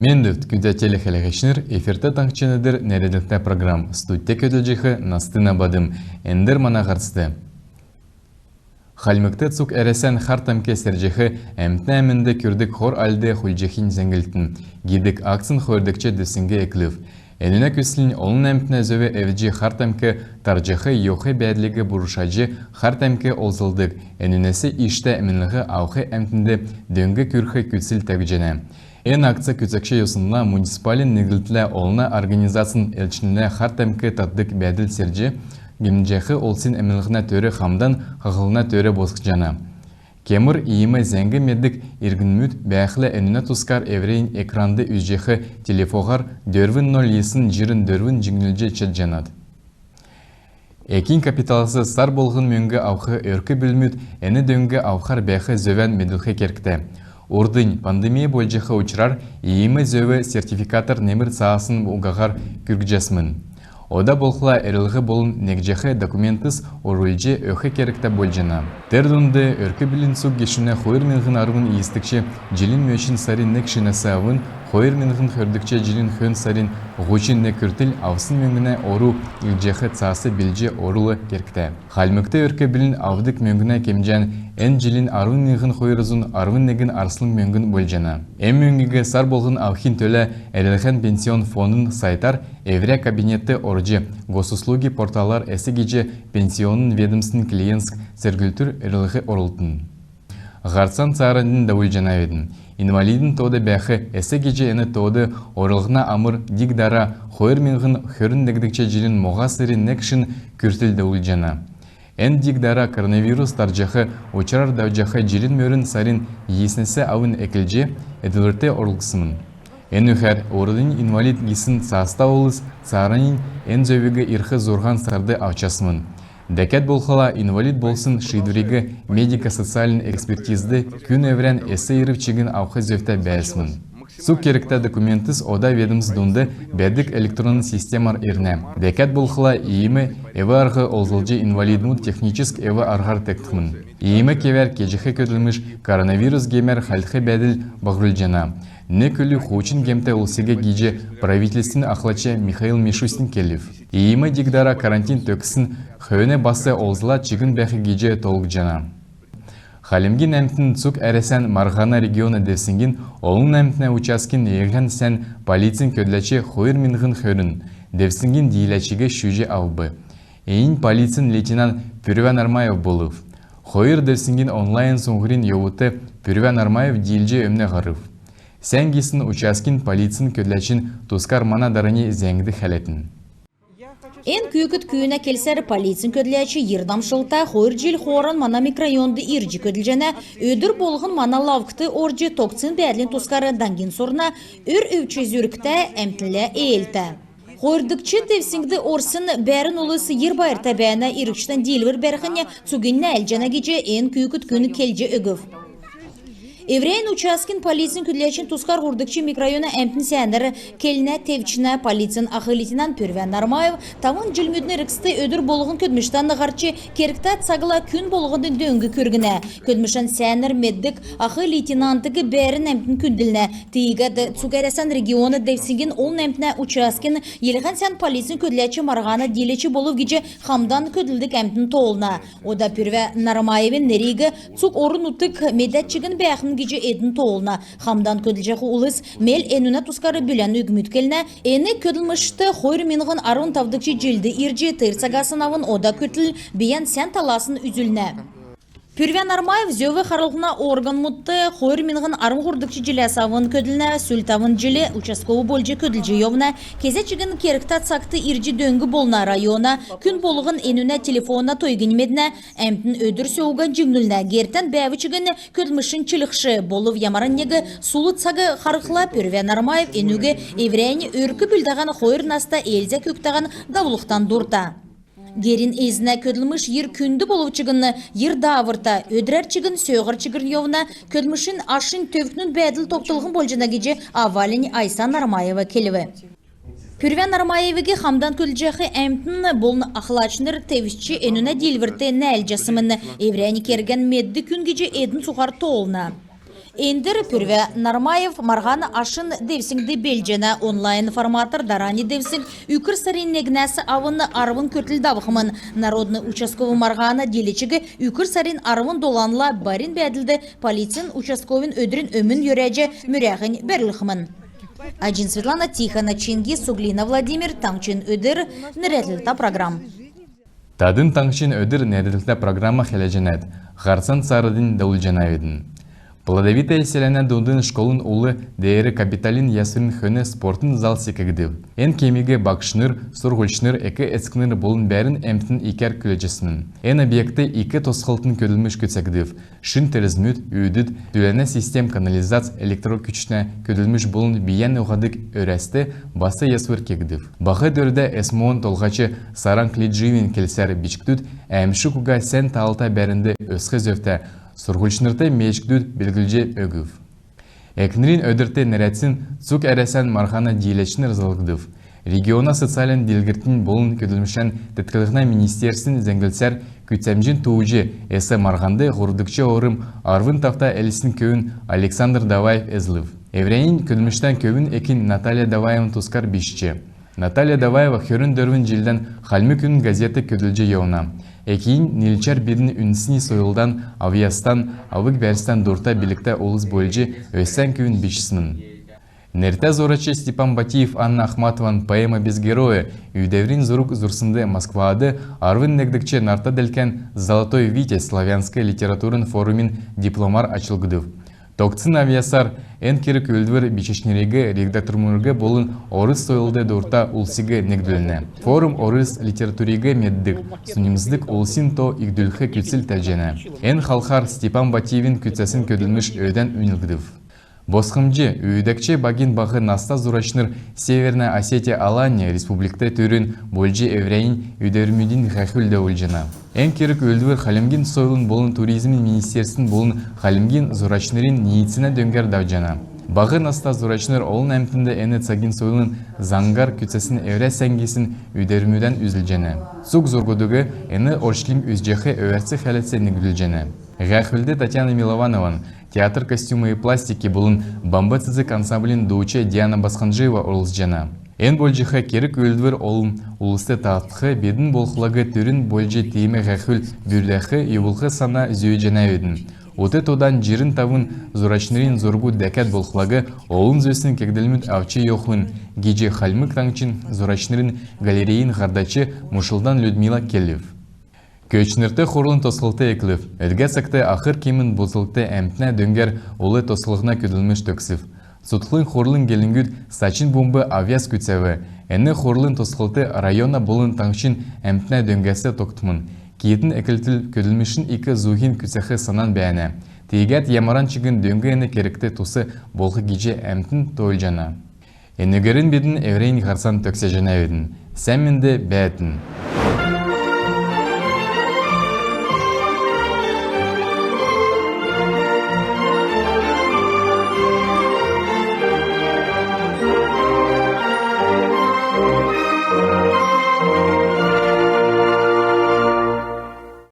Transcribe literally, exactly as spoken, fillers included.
Мендвт, күндтә телехәләгчнр! Эфирт «Таңһчин өдр» нерәдлһтә программ. Студьд көдлҗәх Настына Бадм. Эндр мана һарцд. Хальмгт цуг Әрәсән хар тәмк серҗәх, әмтнә әмнд күрдг хор альд хулдҗахинь зәңглтн гидг акцин хойрдгч девсңг эклв. Энүнә күслнь олн әмтнә зөв эвдҗ, хар тәмк тарҗах йовх бәәдлиг бурушаҗ, хар тәмк олзлдг, энүнәс иштә эмнлһ авх әмтнд дөң күргх күцл тәвгдҗәнә. Эн акц күцәгч йоснла муниципальн негдлтлә олна организацин элчнлә хар тәмк татдг бәәдл серҗ, гемнҗәх улсин эмнлһнә төр хамдан хаһллһна төр босхҗана. Кемр иим зәңг меддг иргнмүд бәәхлә, энүнә тускар эврәннь экранд үзҗәх телефоһар дөрвн ноль йисн җирн дөрвн җиңнүлҗ чадҗанат. Экин капиталас сар болһн мөңг авх өрк-бүлмүд эн дөңг авхар бәәх зөвән медүлх кергтә. Урднь пандемия болҗах учрар иим зөв сертификатар немр цаасн угаһар күргҗәсмн. Ода болхла эрлһ болн негдҗәх документс орулҗ өгх кергтә болҗана. Тер дунд өрк-бүлин цуг гешүнә хойр миңһн арвн йисдгч җилин мөчн сарин нег шинәс авн хойр миңһн хөрдгч җилин хөн сарин һучн нег күртл авсн мөңгнә ору илгәҗәх цаас билҗ орул кергтә. Хальмгт өрк-бүлин авдг мөңгнә кемҗән эн җилин арвн миңһн хойр зун арвн негн арслң мөңгн болҗана. Эн мөңгиг сар болһн авхин төлә эрлһән пенсионн фондын сайтар эврә кабинетд орҗ, Госуслуги порталар эс гиҗ пенсионн ведомствин клиентск церглтүр эрлһ орултн. Һарцан цааранднь давулҗанавидн. Инвалидин тоод бәәх эс гиҗ эн тоод орулһна амр диг-дара хойр миңһн хөрн негдгч җилин моһа сарин нег шин күртл давулҗана. Эн диг-дара коронавирус тарҗах учрар давҗах җилин мөрн сарин йиснәс авн эклҗ, эдлврт орулгдсмн. Энүгәр урднь инвалид гисн цааста улс цааранднь эн зөвиг ирх зурһан сард авчасмн. Дәкәд болхла инвалид болсн шиидвриг медико-социальн экспертизд күн эврән эс ирв чигн авх зөвтә бәәсмн. Цуг кергтә документс ода ведомств дунд бәәдг электронн системәр ирнә. Дәкәд болхла иим эв-арһ олзлҗ инвалидмуд техническ эв-арһар тегтхмн. Иим кевәр кеҗәх көдлмш коронавирус гемәр хәлдх бәәдл баһрулҗана. Нег үлү хуучн гемтә улсиг гиҗ правительствин ахлач Михаил Мишустин келв. Иим диг-дара карантин төгссн хөөн бас олзлад чигн бәәх гиҗ тоолгдҗана. Хальмгин әмтн цуг Әрәсән марһана региона девсңгин олн әмтнә участкин йилһән сән полицин көдләч хойр миңһн хөрн девсңгин дииләчиг шүүҗ авв. Эннь полицин лейтенант Пүрвә Нармаев болв. Хойр девсңгин онлайн суңһврин йовудт Пүрвә Нармаев диилҗ өмн һарв. Сән гисн участкин полицин көдләчин тускар мана дарани зәңгд хәләтн. Эн күүкд күүнә келсәр, полицин көдләч йир дамшлта, хойр җил хооран мана микрорайонд ирҗ көдлҗәнә, өдр болһн мана лавкт орҗ, тогтсн бәәдлин тускар даңгин сурна, өр өвч зүрктә, әмтнлә ээлтә. Хойрдгч девсңгд орсн бәәрн улс йир байрта бәәнә, иргчдән диилвр бәрхнь цугинь нәәлҗәнә гиҗ эн күүкд күн келҗ өгв. Эврәннь участкин полицин көдләчин тускар һурвдгч микрорайона әмтн сәәнәр келнә, тевчнә. Полицин ах лейтенант Пүрвә Нармаев тавн җилмүдин эргцд өдр болһн көдлмштән һарч, кергтә цагла күн болһнд дөң күргнә. Көдлмшән сәәнәр меддг ах лейтенантиг бәәрн әмтн күндлнә. Тиигәд цуг Әрәсән региона девсңгин олн әмтнә участкин йилһән сән полицин көдләч марһана дииләч болв гиҗ хамдан көдлдг әмтн тоолна. Ода Пүрвә Нармаевин нериг цуг орн-нутг медәд чигн бәәхмн гиҗ эдн тоолна. Хамдан көдлҗәх улс мел энүнә тускар бүлән үгмүд келнә. Эн көдлмшт хойр миңһн арвн тавдгч җилд ирҗ, тер цагасн авн ода күртл бийән сән таласн үзүлнә. Пүрвә Нармаев зөв харлһна органмудт хойр миңһн арвн һурвдгч җиләс авн көдлнә. Сүл тавн җил участков болҗ көдлҗ йовна. Кезә чигн кергтә цагт ирҗ дөң болна. Района күн болһн энүнә телефона тойгинь меднә. Әмтн өдр сө уга җиңнүлнә. Гертән бәәв чигн көдлмшнь чилһхш. Болв ямаран нег сул цаг харһхла, Пүрвә Нармаев энүг эврәннь өрк-бүлдәһән, хойр наста Эльзя күктәһән давулхдан дурта. Герин эзнә көдлмш йир күнд болв чигн йир дааврта, өдрәр чигн сөөһәр чигн йовна. Көдлмшин ашнь төвкнүн бәәдл тогталһн болҗана гиҗ авальнь Айса Нармаева келв. Пүрвә Нармаевиг хамдан көдлҗәх әмтн болн ахлачнр тевчҗ, энүнә диилврт нәәлҗәсмн. Эврәннь кергән меддг күн гиҗ эдн цуһар тоолна. Эндр Пүрвә Нармаев марһана ашин девсңд белдҗәнә. Онлайн форматар дарани девсң үкр сарин негнәс авн арвн күртл давхмн. Народный участковый марһана дииләчиг үкр сарин арвн доланла барин бәәдлд полицин участковин өдрин өмн йөрәҗ мөрәһән бәрүлхмн. Аҗин Светлана, Тихона Чингис, Суглина Владимир, «Таңһчин өдр» нерәдлтә программ. Тадн «Таңһчин өдр» нерәдлтә программа хәләҗәнәт. Һарцан цааранднь давулҗанавидн. Плодовитое селәнә дундын школын ул деер капитальн ясврин хөн спортын зал секгдв. Эн кемиг багшнр, сурһульчнр, эк-эцкнр болн бәәрн әмтн икәр күләҗәсмн. Эн объектд ик тосхлтын көдлмш күцәгдв. Шин терзмүд, үүдд, түләнә систем, канализац, электр күчтә көдлмш болн бийән уһадг өрәст бас ясвр кегдв. Баһ Дөрвдә СМО-н толһач Саранг Лиджиевин келсәр, бичкдүд әәмшг уга сән таалта бәәрнд өсх зөвтә. Сурһульчнрт меечкдүд белглҗ өгв. Экнрин өдрт нерәдсн цуг Әрәсән марһана дииләчнр залһгдв. Региона социальн делгрлтин болн көдлмшән теткллһнә министерствин зәңглсәр, күцәмҗин тууҗ эс марһанд һурвдгч орм арвн тавта Элстин көвүн Александр Даваев эзлв. Эврәннь көдлмштән көвүн экнь Наталья Даваеван тускар бичҗ. Наталья Даваева хөрн дөрвн җилдән «Хальмг үнн» газетд көдлҗ йовна. Экин нилчәр бидн үндсн сойлдан, авъястан, авг-бәрстән дурта билгтә улс болҗ өссән көвүн бичсмн. Нертә зурач Степан Батиев Анна Ахматован «Поэма без героя» үүдәврин зург зурснд Москвад арвн негдгч нарт-делкән «Золотой витязь» славянск литературн форумин дипломар ачлгдв. Тогтсн авъясар эн керг-үүлдвр бичәчнриг, редактормудыг болн орс сойлд дурта улсиг негдүлнә. Форум орс литературиг меддг, соньмсдг улсин то икдүлх күцл тәвҗәнә. Эн халхар Степан Батиевин күцәсн көдлмш өөдән үнлгдв. Босхмҗ. Үүдәгч багин баһ наста зурачнр Северная Осетия-Алания Республикт түрүн болҗ эврәннь үүдәврмүдин һәәхүл давулҗана. Эн керг-үүлдвр Хальмгин сойлын болн туризмин министерствин болн Хальмгин зурачнрин ниицәнә дөңгәр давҗана. Баһ наста зурачнр олн әмтнд эн цагин сойлын заңгар күцәсн эврә сән гисн үүдәврмүдән үзүлҗәнә. Цуг зургудыг эн орчлң үзҗәх өвәрц хәләц негдүлҗәнә. Һәәхүлд Татьяна Милованован, театр костюма и пластики болн «Бамб цецг» ансамблин дууч Диана Басханджиева орлцҗана. Эн болҗах керг-үүлдвр олн улст таатх, бидн болхла түрүн болҗ тиим һәәхүл бүрдәх, йовулх сана зүүҗәнәвидн. Ут тодан җирн тавн зурачнрин зургуд дәкәд болхла олн зүсн кегдлмүд авч йовхмн гиҗ Хальмг Таңһчин зурачнрин галерейин һардач Мушилдан Людмила келв. Көтчнрт хурлын тосхлт эклв. Өдгә цагт ахр кемин буслгт әмтнә дөңгәр ул тосхлһна көдлмш төгсв. Цутхлң хурлын гелңгүд сачин бумб авъяс күцәв. Эн хурлын тосхлт района болн таңһчин әмтнә дөңгәс тогтхмн. Киитн эклтл көдлмшин ик зуһинь күцәх санан бәәнә. Тиигәд ямаран чигн дөң эн кергт тус болх гиҗ әмтн тоолҗана. Энүгәрн бидн эврәннь һарцан төгсәҗәнәвидн. Сән менд бәәтн.